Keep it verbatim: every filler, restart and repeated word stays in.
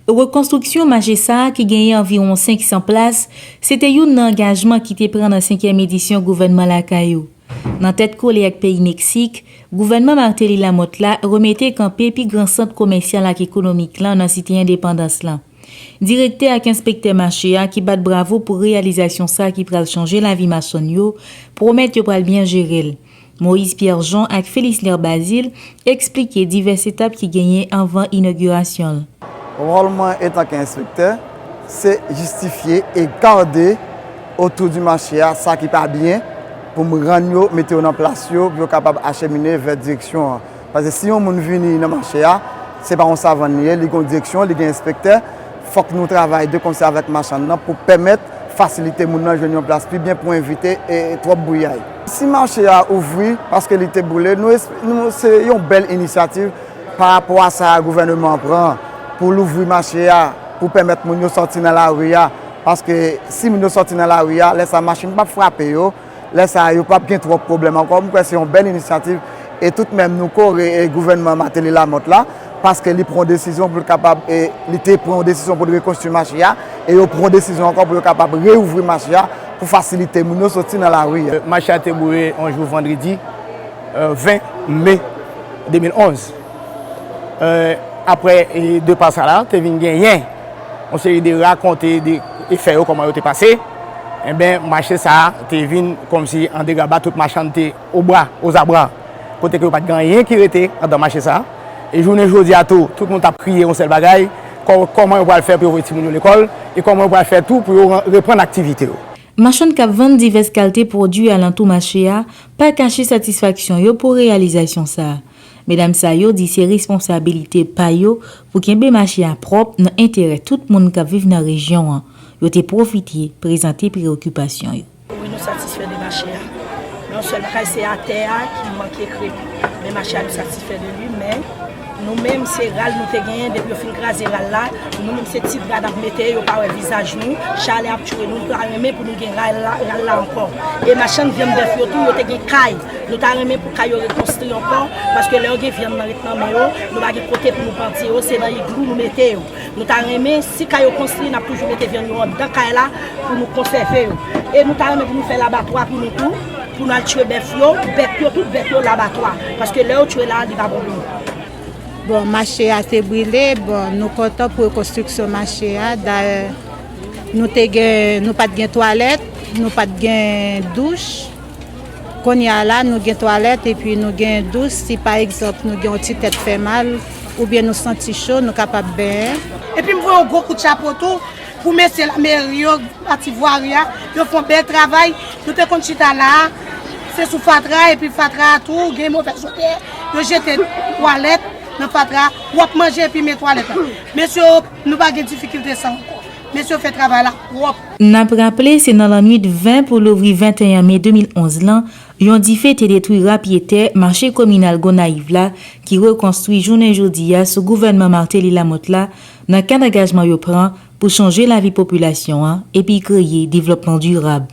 Rekonstriksyon mache sa a ki genyen anviwon senk san plas, se te youn nan angajman ki te pran nan senkyèm edisyon gouvènman Lakay ou. Nan tèt kole ak peyi Meksik, gouvènman Martelly Lamothe la remete kanpe pi gran sant komèsyal ak ekonomik lan nan Site Endepandans lan. Direktè ak enspektè mache a ki bat bravo pou reyalizasyon sa ki pral chanje lavi machann yo, pwomèt yo pral byen jere l. Moïse Pierre Jean ak Felisler Bazile eksplike divès etap ki genyen anvan inogirasyon l. Wòl mwen etanke enspektè, se jistifye e gade otou di mache a sa ki pa byen, pou m rann yo, mete yo nan plas yo, pou yo kapab achemine vè direksyon an. Paske si yon moun vini nan mache a, se pa yon savann li ye, li gen yon direksyon, li gen enspektè, fòk nou travay de konsè avèk machann nan pou pèmèt fasilite moun nan jwenn yon plas pi byen pou evite e, twòp bouyay. Si mache a ouvri, paske li te boule, nou, esp- nou se yon bèl inisyativ pa rapò a sa gouvènman an pran pou l ouvri mache a, pou pèmèt moun yo sòti nan lari a. Paske si moun yo sòti nan lari a, lè sa machin p ap frape yo, lè sa yo p ap gen twòp pwoblèm ankò. M kwè se yon bèl inisyativ e tout menm nou kore e gouvènman Martelly Lamothe la, paske li pran yon desizyon pou l kapab, e li te pran yon desizyon pou l rekonstwi mache a, e yo pran yon desizyon ankò pou yo kapab reouvri mache a pou fasilite moun yo soti nan lari a. Mache a te boure yon jou vandredi, euh, ven me de mil onz. Euh, apre, e, depa sa la, te vin genyen yon seri de rakonte de efè yo, kòman yo te pase. Enben, mache sa a te vin kòmsi an degraba, tout machann te obra, ozabra, kote ke yo pa t gen anyen ki rete andan mache sa a. E jounen jodi a tou, tout moun t ap kriye yon sèl bagay, kò- kòman yo pral fè pou yo voye timoun yo lekòl, e kòman yo pral fè tou pou yo ran- reprann aktivite yo. Machann k ap vann divès kalte pwodui alantou mache a pa kache satisfaksyon yo pou reyalizasyon sa a. Medam sa yo di se responsabilite pa yo pou kenbe mache a pwòp nan enterè tout moun k ap viv nan rejyon an. Yo te pwofite prezante preyokipasyon yo. Wi, nou satisfè de mache a. Men yon sèl bagay, se atè a ki manke krepi. Men mache a, nou satisfè de li, men nou menm, se ral nou te genyen, depi yo fin kraze ral la, nou menm, se ti dra n ap mete, yo pa wè vizaj nou, chalè ap tchwe nou, nou ta renmen pou nou gen ral la, ral la ankò. E machann vyann bèf yo tou, yo te gen kay, nou ta renmen pou kay yo rekonstwi ankò, paske lè yo gen vyann nan ret nan men yo, nou pa gen kote pou nou pandye yo, se nan iglou nou mete yo. Nou ta renmen, si kay yo konstwi, n ap toujou mete vyann yo anndan kay la pou nou konsève yo. E nou ta renmen pou nou fè labatwa pou nou tou, pou nou al tchwe bèf yo, bèt yo, tout bèt yo labatwa. Paske lè yo tchwe la, li pa bon pou nou. Bon, mache a te brile, bon, nou kontan pou rekonstriksyon mache a. Dayè, nou te gen, nou pa t gen twalèt, nou pa t gen douch. Kounye a la, nou gen twalèt epi nou gen douch. Si pa egzanp, nou gen yon ti tèt fè mal, oubyen nou santi cho, nou kapab benyen. Epi m voye yon gwo kout chapo tou pou mesye lameri yo, pati vwari a, yo fè yon bèl travay. Nou te konn chita la a, se sou fatra, epi fatra a tou, gen movèz odè, yo jete twalèt nan fatra a, w ap manje epi men twalèt la. Mesye yo, nou pa gen difikilte sa ankò. Mesye yo fè travay la pwòp. N ap raple, se nan lannwit ven pou louvri venteyen me de mil onz lan, yon dife te detwi rapyetè mache kominal Gonayiv la, ki rekonstwi jounen jodi a sou gouvènman Martelly Lamothe la, nan kad angajman yo pran pou chanje lavi popilasyon an epi kreye devlòpman dirab.